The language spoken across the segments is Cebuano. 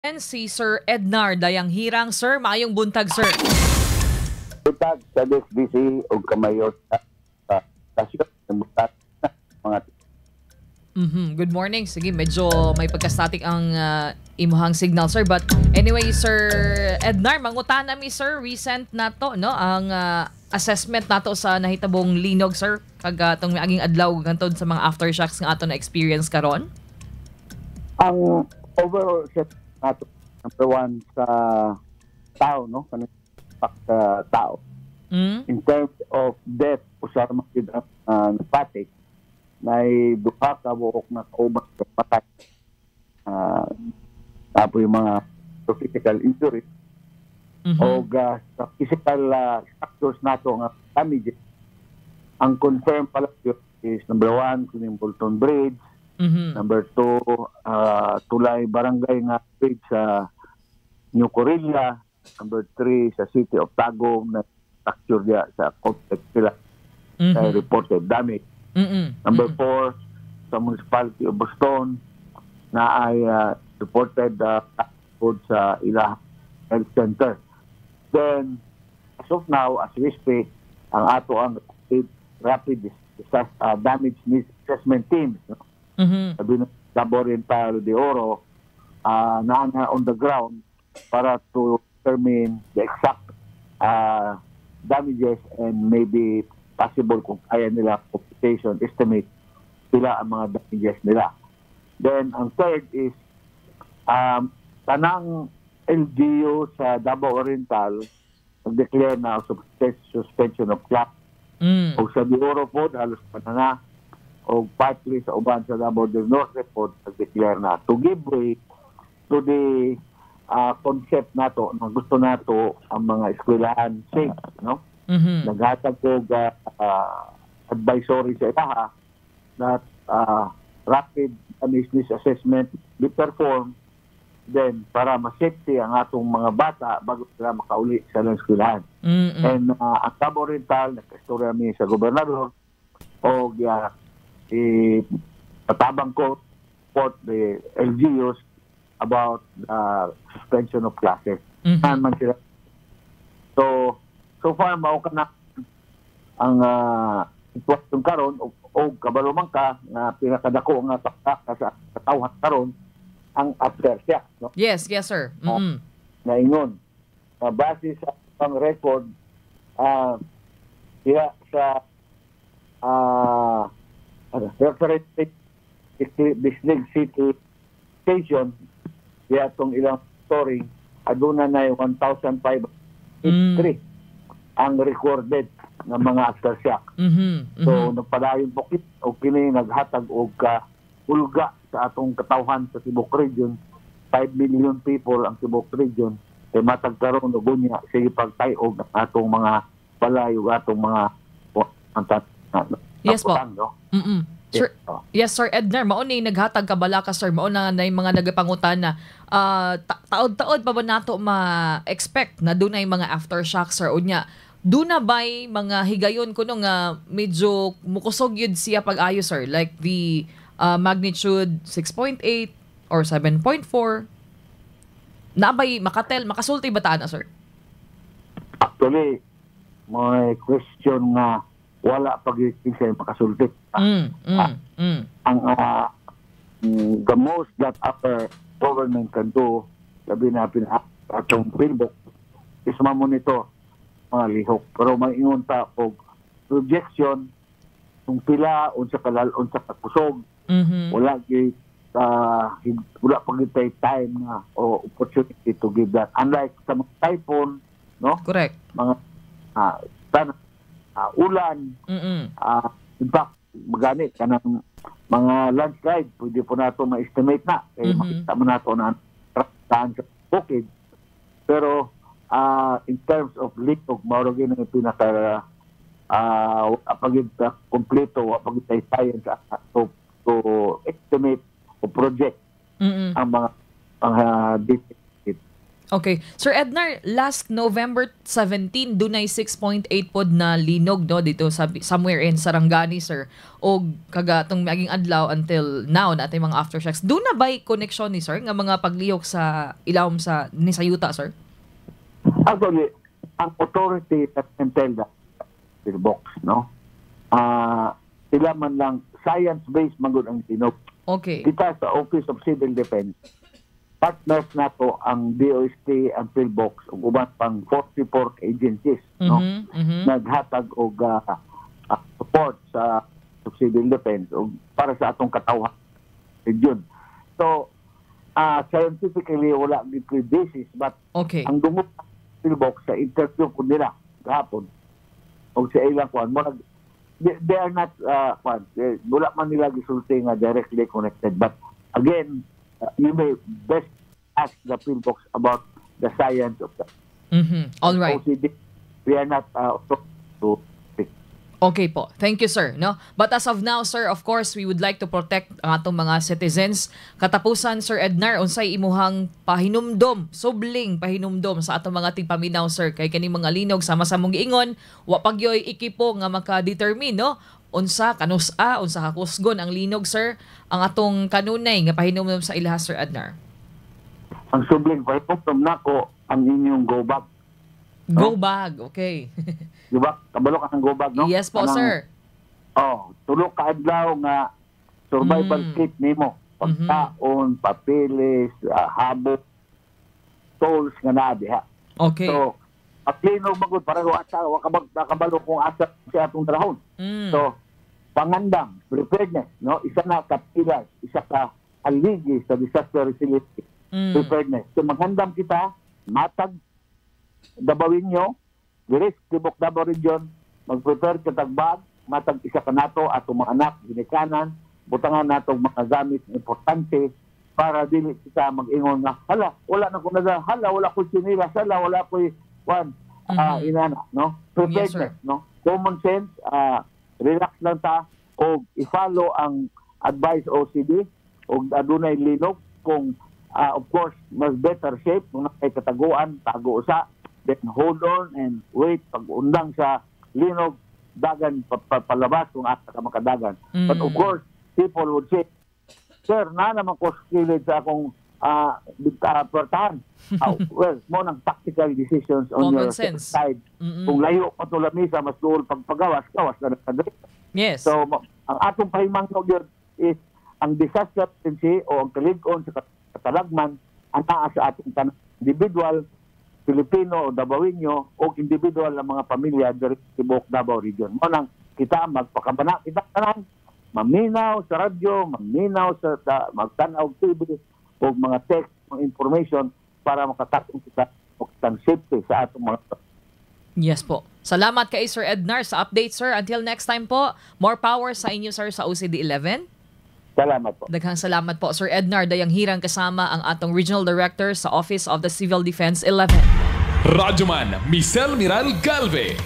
Si Sir Ednar Dayanghirang. Sir, maayong buntag, sir. Buntag sa DSBC ug kamayo sa stasyon sa buntag mga. Good morning. Sige, medyo may pagka-static ang imuhang signal, sir. But anyway, Sir Ednar, mangutana mi, sir, recent na to, no? Ang assessment nato sa nahitabong linog, sir, kag atong miaging adlaw hangtod sa mga aftershocks nga ato na experience karon. Ang overall set nato, number one sa tao, no, kanang impact sa tao in terms of death, usa man gyud ang napati nay duha ka buok na kauban sa patay, tapos yung mga physical injury o sa physical structures nato nga damages. Ang confirm pala yun is number one, kuning Bolton Bridge. Number two, Tulay Barangay nga bridge sa New Corilla. Number three, sa City of Tagum na structure diya sa complex nila na reported damage. Number four, sa Municipality of Boston na ay reported sa ila health center. Then, as of now, as we speak, ang ato ang rapid disaster damage needs assessment teams, no? Sabi ng Davao Oriental, de Oro, naa na on the ground para to determine the exact damages and maybe possible kung kaya nila computation estimate sila ang mga damages nila. Then ang third is tanang LGU sa Davao Oriental nag-declare na suspension of class. O sa De Oro po, halos pa na, o partly sa uban sa Davao del Norte po, nag-declare na to give way to the concept nato na gusto nato ang mga eskwelahan safe, no? Naghatag og advisory sa ilaha that rapid damage assessment be performed then para ma-safety ang atong mga bata bago sila makauli sa ilang eskwelahan. And ang Davao Oriental, nagkastorya mi sa gobernador o patabang ko support the LGUs about the suspension of classes. Saan man sila. So, so far, mao ka na ang sitwasyon karon o kabalo man ka nga pinakadako nga taktak sa katawhan karon ang aftershock, no? Yes, sir. Naingon base sa ang record diha sa ano, reference Bislig City Station, diha tong ilang story, aduna na 1,583 ang recorded ng mga aftershock. So nagpadayon po kit o kini naghatag og ka hulga sa atong katawhan sa Tibok Region. 5 million people ang Tibok Region, kay matag karon ug unya sige pagtay-og ang atong mga balay ug atong mga ang Yes po. no? Sir, Oh. yes, Sir Ednar, mao ni naghatag kabala ka, sir, mao na na yung mga nagapangutana. Taod-taod pa ba nato ma-expect na dunay mga aftershocks, sir? Unya, duna ba'y mga higayon kuno nga medyo mukusog yun siya pag-ayo, sir? Like the magnitude 6.8 or 7.4? Naa bay makatel, makasulti ba ta na, sir? Actually, may question nga wala pag siya makasulti. Ang the most that our government can do, labi na atong PhilBox, is mamonitor mga lihok. Pero maingon ta og projection kung pila, unsa kalal, unsa kakusog, wala gyud wala pa gyud tay time na o opportunity to give that. Unlike sa mga typhoon, no? Correct. Mga ulan, in fact, magani kanang mga landslide, pwede po nato ma-estimate na kay makita mo nato na saan sa bukid. Pero in terms of linog, mao ra gyud ang pinaka wa pa gyud ta kompleto, wa pa gyud tay science to estimate o project ang mga details. Okay. Sir Ednar, last November 17, dunay 6.8 pod na linog, no, dito sa somewhere in Sarangani, sir. Og kagatong miaging adlaw until now na atay mga aftershocks. Duna ba'y connection ni, sir, nga mga paglihok sa ilawom sa ni sa yuta, sir? Actually, ang authority that can tell that box, no? Sila man lang science-based man gud ang linog. Kita sa Office of Civil Defense, partners nato ang DOST, ang PhilBox ug uban pang 44 agencies, no? Naghatag og support sa civil defense ug para sa atong katawhan region. So, scientifically wala gid basis, but ang dungog PhilBox sa interview ko nila gahapon og sa ilang kuan mo they are not kuan eh, wala man nila gisulti nga directly connected, but again, you may best ask the PhilBox about the science of that. All right. OCD, we are not to speak. Okay po. Thank you, sir. No? But as of now, sir, of course, we would like to protect ang atong mga citizens. Katapusan, Sir Ednar, unsay imuhang pahinumdom, subling pahinumdom sa atong mga tigpaminaw, sir, kay kaning mga linog, sama sa mong giingon, wa pagyoy ekipo nga maka-determine, no? Unsa kanus-a, unsa kakusgon ang linog, sir, ang atong kanunay nga pahinumdom sa ilaha, Sir Ednar? Ang subling pahinumdom nako, ang inyong go bag. Go bag, okay. Di ba? Kabalo ka ng go bag, no? Yes po, sir. Oh, tulo ka adlaw nga survival kit nimo. Pagkaon, papeles, habok, tools nga naa diha. So, paglinog magud para wa asa wa kabag kabalo kung asa siya atong trahon. So, pangandam, preparedness, no? Isa na ka pillars, isa ka haligi sa disaster resilience, preparedness. So, maghandam kita, matag Dabawenyo, diri sa tibok Davao Region, mag-prepare kitag bag, matag isa ka nato atong mga anak, ginikanan, butangan nato mga gamit na importante para dili kita mag-ingon nga hala, wala na ko naga, hala, wala ko tsinelas, hala, wala ko kwan, inana, no? Preparedness, no? Common sense, relax lang ta o i-follow ang advice OCD o adunay linog kung of course mas better shape kung naay kataguan, tago usa, then hold on and wait pag undang sa linog, dagan palabas kung asa ka makadagan. But of course people would say, "Sir, na naman ko sa kilid sa akong puwertahan." Well, mao nang tactical decisions on Common your sense. Side. Kung layo pa to lamisa, mas duol pagpagawas, gawas na na. So, ang atong pahimangno gyud is ang disaster agency o ang kalig-on sa katalagman ang naa sa atong tanan individual Pilipino o Dabawenyo o individual na mga pamilya diri sa tibuok Davao Region. Mao nang kita magpakabana kita tanan, maminaw sa radyo, maminaw sa magtan-aw og TV o mga text, mga information para makatakong kita og kitang safety sa atong mga Yes po. Salamat kay Sir Ednar sa update, sir. Until next time po, more power sa inyo, sir, sa OCD 11. Salamat po. Daghang salamat po, Sir Ednar Dayanghirang, kasama ang atong Regional Director sa Office of the Civil Defense 11. Radyoman Michelle Miral Galve.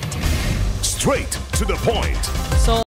Straight to the point. So,